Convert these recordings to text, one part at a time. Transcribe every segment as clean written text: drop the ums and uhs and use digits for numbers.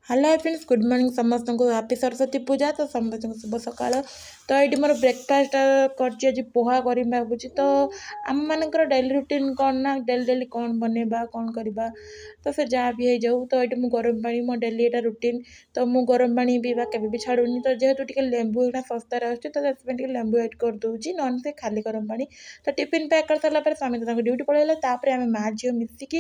Hello friends, good morning ସମସ୍ତଙ୍କୁ। Happy Saraswati ପୂଜା। ତ ସମସ୍ତଙ୍କୁ ଶୁଭ ସକାଳ। ତ ଏଇଠି ମୋର ବ୍ରେକଫାଷ୍ଟ କରିଛି, ଆଜି ପୋହା କରିବି ଭାବୁଛି। ତ ଆମମାନଙ୍କର ଡେଲି ରୁଟିନ୍ କ'ଣ ନା ଡେଲି ଡେଲି କ'ଣ ବନେଇବା, କ'ଣ କରିବା, ତ ସେ ଯାହା ବି ହେଇଯାଉ। ତ ଏଇଠି ମୁଁ ଗରମ ପାଣି, ମୋ ଡେଲି ଏଇଟା ରୁଟିନ୍। ତ ମୁଁ ଗରମ ପାଣି ପିଇବା କେବେ ବି ଛାଡ଼ୁନି। ତ ଯେହେତୁ ଟିକେ ଲେମ୍ବୁ ଏଇଟା ଶସ୍ତାରେ ଆସୁଛି, ତ ସେଥିପାଇଁ ଟିକେ ଲେମ୍ବୁ ଆଡ଼୍ କରିଦେଉଛି, ନହେଲେ ସେ ଖାଲି ଗରମ ପାଣି। ତ ଟିଫିନ୍ ପ୍ୟାକ୍ କରିସାରିଲା ପରେ ସ୍ୱାମୀ ତ ତାଙ୍କ ଡ୍ୟୁଟି ପଳେଇଲେ। ତାପରେ ଆମେ ମା ଝିଅ ମିଶିକି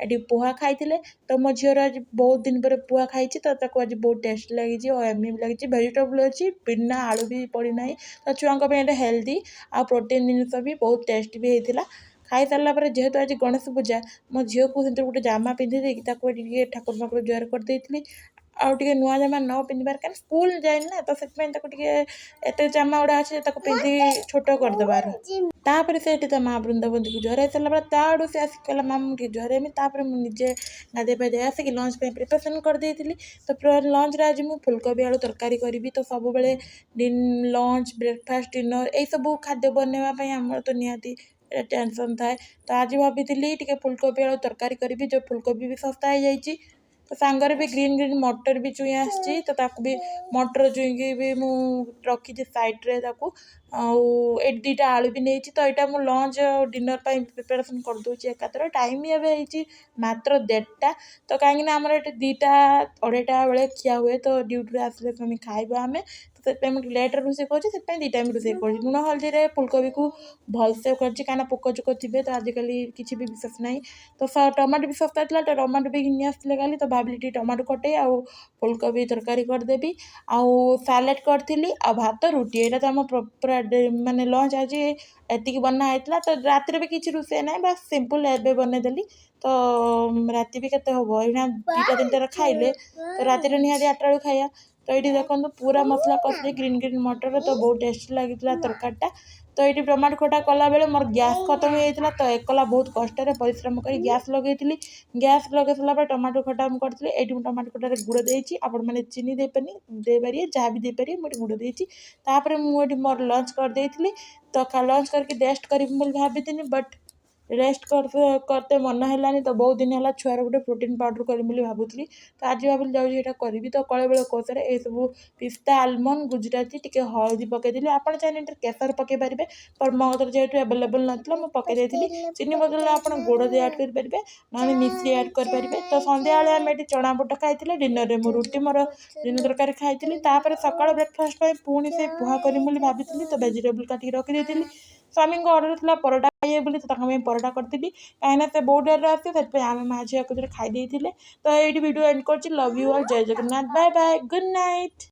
ଏଠି ପୋହା ଖାଇଥିଲେ। ତ ମୋ ଝିଅର ଆଜି ବହୁତ ଦିନ ପରେ ପୋହା ଖାଇଛି, ତ ତାକୁ ଆଜି ବହୁତ ଟେଷ୍ଟ ଲାଗିଛି ଆଉ ୟମି ବି ଲାଗିଛି। ଭେଜିଟେବୁଲ୍ ଅଛି, ବିନା ଆଳୁ ବି ପଡ଼ିନାହିଁ। ତ ଛୁଆଙ୍କ ପାଇଁ ଏଇଟା ହେଲ୍ଦି ଆଉ ପ୍ରୋଟିନ୍ ଜିନିଷ ବି, ବହୁତ ଟେଷ୍ଟ ବି ହେଇଥିଲା। ଖାଇସାରିଲା ପରେ ଯେହେତୁ ଆଜି ଗଣେଶ ପୂଜା, ମୋ ଝିଅକୁ ସେଥିରୁ ଗୋଟେ ଜାମା ପିନ୍ଧି ଦେଇକି ତାକୁ ଏଠି ଟିକେ ଠାକୁର ଫାକୁର ଜୁହାର କରିଦେଇଥିଲି। ଆଉ ଟିକେ ନୂଆ ଜାମା ନ ପିନ୍ଧିବାର, କାରଣ ସ୍କୁଲ ଯାଇନି ନା, ତ ସେଥିପାଇଁ ତାକୁ ଟିକେ ଏତେ ଜାମା ଗୁଡ଼ା ଅଛି ଯେ ତାକୁ ପିନ୍ଧି ଛୋଟ କରିଦେବାର। ତାପରେ ସେ ଏଠି ତା ମା ବୃନ୍ଦାବତୀକୁ ଜୁହାର ହେଇସାରିଲା ପରେ ତା ଆଡ଼ୁ ସେ ଆସିକି କହିଲା, "ମା, ମୁଁ ଟିକେ ଜୁହାର ହେମି।" ତାପରେ ମୁଁ ନିଜେ ଗାଧେଇ ପାଧେଇ ଆସିକି ଲଞ୍ଚ ପାଇଁ ପ୍ରିପାରେସନ୍ କରିଦେଇଥିଲି। ତ ଲଞ୍ଚରେ ଆଜି ମୁଁ ଫୁଲକୋବି ଆଳୁ ତରକାରୀ କରିବି। ତ ସବୁବେଳେ ଲଞ୍ଚ, ବ୍ରେକଫାଷ୍ଟ, ଡିନର୍ ଏଇସବୁ ଖାଦ୍ୟ ବନେଇବା ପାଇଁ ଆମର ତ ନିହାତି ଟେନସନ୍ ଥାଏ। ତ ଆଜି ଭାବିଥିଲି ଟିକେ ଫୁଲକୋବି ଆଳୁ ତରକାରୀ କରିବି, ଯେଉଁ ଫୁଲକୋବି ବି ଶସ୍ତା ହେଇଯାଇଛି। ତ ସାଙ୍ଗରେ ବି ଗ୍ରୀନ୍ ଗ୍ରୀନ୍ ମଟର ବି ଛୁଇଁ ଆସିଛି। ତ ତାକୁ ବି ମଟର ଛୁଇଁକି ବି ମୁଁ ରଖିଛି ସାଇଡ଼୍ରେ ତାକୁ। ଆଉ ଏଇଠି ଦୁଇଟା ଆଳୁ ବି ନେଇଛି। ତ ଏଇଟା ମୁଁ ଲଞ୍ଚ ଆଉ ଡିନର୍ ପାଇଁ ପ୍ରିପାରେସନ୍ କରିଦେଉଛି ଏକାଥରେ। ଟାଇମ୍ ଏବେ ହେଇଛି ମାତ୍ର 1:30। ତ କାହିଁକିନା ଆମର ଏଠି 2ଟା 2:30 ବେଳେ ଖିଆ ହୁଏ। ତ ଡ୍ୟୁଟିରୁ ଆସିଲେ ପୁଣି ଖାଇବା ଆମେ। ତ ସେଥିପାଇଁ ମୁଁ ଟିକେ ଲେଟ୍ରେ ରୋଷେଇ କରୁଛି, ସେଥିପାଇଁ 2 ଟାଇମ୍ ରୋଷେଇ କରୁଛି। ଲୁଣ ହଳଦୀରେ ଫୁଲକୋବିକୁ ଭଲସେ କରିଛି, କାହିଁକିନା ପୋକ ଜୋକ ଥିବେ। ତ ଆଜିକାଲି କିଛି ବି ବିଶ୍ୱାସ ନାହିଁ। ତ ଟମାଟୋ ବି ଶସ୍ତା ଥିଲା, ତ ଟମାଟୋ ବି ଘିନି ଆସିଥିଲେ କାଲି। ତ ଭାବିଲି ଟିକେ ଟମାଟୋ ଖଟେଇ ଆଉ ଫୁଲକୋବି ତରକାରୀ କରିଦେବି। ଆଉ ସାଲାଡ଼ କରିଥିଲି ଆଉ ଭାତ, ରୁଟି, ଏଇଟା ତ ଆମ ପୁରା ମାନେ ଲଞ୍ଚ ଆଜି ଏତିକି ବନା ହେଇଥିଲା। ତ ରାତିରେ ବି କିଛି ରୋଷେଇ ନାହିଁ, ବାସ୍ ସିମ୍ପଲ୍ ଏବେ ବନେଇଦେଲି। ତ ରାତି ବି କେତେ ହେବ? ଏଇନା 2ଟା 3ଟାରେ ଖାଇଲେ ତ ରାତିରେ ନିହାତି 8ଟା ବେଳକୁ ଖାଇବା। ତ ଏଇଠି ଦେଖନ୍ତୁ, ପୁରା ମସଲା କଷି ଗ୍ରୀନ୍ ଗ୍ରୀନ୍ ମଟର, ତ ବହୁତ ଟେଷ୍ଟି ଲାଗିଥିଲା ତରକାରୀଟା। ତ ଏଇଠି ଟମାଟୋ ଖଟା କଲାବେଳେ ମୋର ଗ୍ୟାସ୍ ଖତମ ହେଇଯାଇଥିଲା। ତ ଏକଲା ବହୁତ କଷ୍ଟରେ ପରିଶ୍ରମ କରି ଗ୍ୟାସ୍ ଲଗେଇଥିଲି। ଗ୍ୟାସ୍ ଲଗେଇ ସାରିଲା ପରେ ଟମାଟୋ ଖଟା ମୁଁ କରିଥିଲି। ଏଇଠି ମୁଁ ଟମାଟୋ ଖଟାରେ ଗୁଡ଼ ଦେଇଛି। ଆପଣମାନେ ଚିନି ଦେଇପାରିବେ, ଯାହା ବି ଦେଇପାରିବେ। ମୁଁ ଏଠି ଗୁଡ଼ ଦେଇଛି। ତାପରେ ମୁଁ ଏଠି ମୋର ଲଞ୍ଚ କରିଦେଇଥିଲି। ତ ଲଞ୍ଚ କରିକି ରେଷ୍ଟ କରିବି ବୋଲି ଭାବିଥିଲି, ବଟ୍ ରେଷ୍ଟ କରତେ ମନ ହେଲାନି। ତ ବହୁତ ଦିନ ହେଲା ଛୁଆର ଗୋଟେ ପ୍ରୋଟିନ୍ ପାଉଡ଼ର କରିବି ବୋଲି ଭାବୁଥିଲି। ତ ଆଜି ଭାବିଲି ଯାଉଛି ଏଇଟା କରିବି। ତ କଳେ ବଳେ କୌଶଳରେ ଏସବୁ ପିସ୍ତା, ଆଲମଣ୍ଡ, ଗୁଜୁରାତି, ଟିକେ ହଳଦୀ ପକାଇଦେଲି। ଆପଣ ଚାହିଁଲେ ଏଥିରେ କେଶର ପକାଇ ପାରିବେ, ବଟ୍ ମୋ କତିରେ ଯେହେତୁ ଆଭେଲେବଲ୍ ନଥିଲା, ମୁଁ ପକାଇ ଦେଇଥିଲି। ଚିନି ବଦଳରେ ଆପଣ ଗୁଡ଼ ବି ଆଡ଼୍ କରିପାରିବେ, ନହେଲେ ମିଶ୍ରି ଆଡ଼୍ କରିପାରିବେ। ତ ସନ୍ଧ୍ୟାବେଳେ ଆମେ ଏଠି ଚଣା ବୁଟ ଖାଇଥିଲେ। ଡିନରରେ ମୁଁ ରୁଟି, ମୋର ଦିନ ତରକାରୀ ଖାଇଥିଲି। ତାପରେ ସକାଳ ବ୍ରେକଫାଷ୍ଟ ପାଇଁ ପୁଣି ସେ ପୋହା କରିବି ବୋଲି ଭାବିଥିଲି। ତ ଭେଜିଟେବୁଲ୍ କାଟିକି ରଖିଦେଇଥିଲି। ସ୍ୱାମୀଙ୍କ ଅର୍ଡ଼ର ଥିଲା ପରଟା ଖାଇବେ ବୋଲି, ତ ତାଙ୍କ ପାଇଁ ପରଟା କରିଥିଲି, କାହିଁକିନା ସେ ବହୁତ ଡେରିରେ ଆସିବେ। ସେଥିପାଇଁ ଆମେ ମା ଝିଅ ଏକତ୍ରରେ ଖାଇ ଦେଇଥିଲେ। ତ ଏଇଠି ଭିଡ଼ିଓ ଏଣ୍ଡ କରୁଛି। Love you all. Jay Jagannath. Bye bye, good night.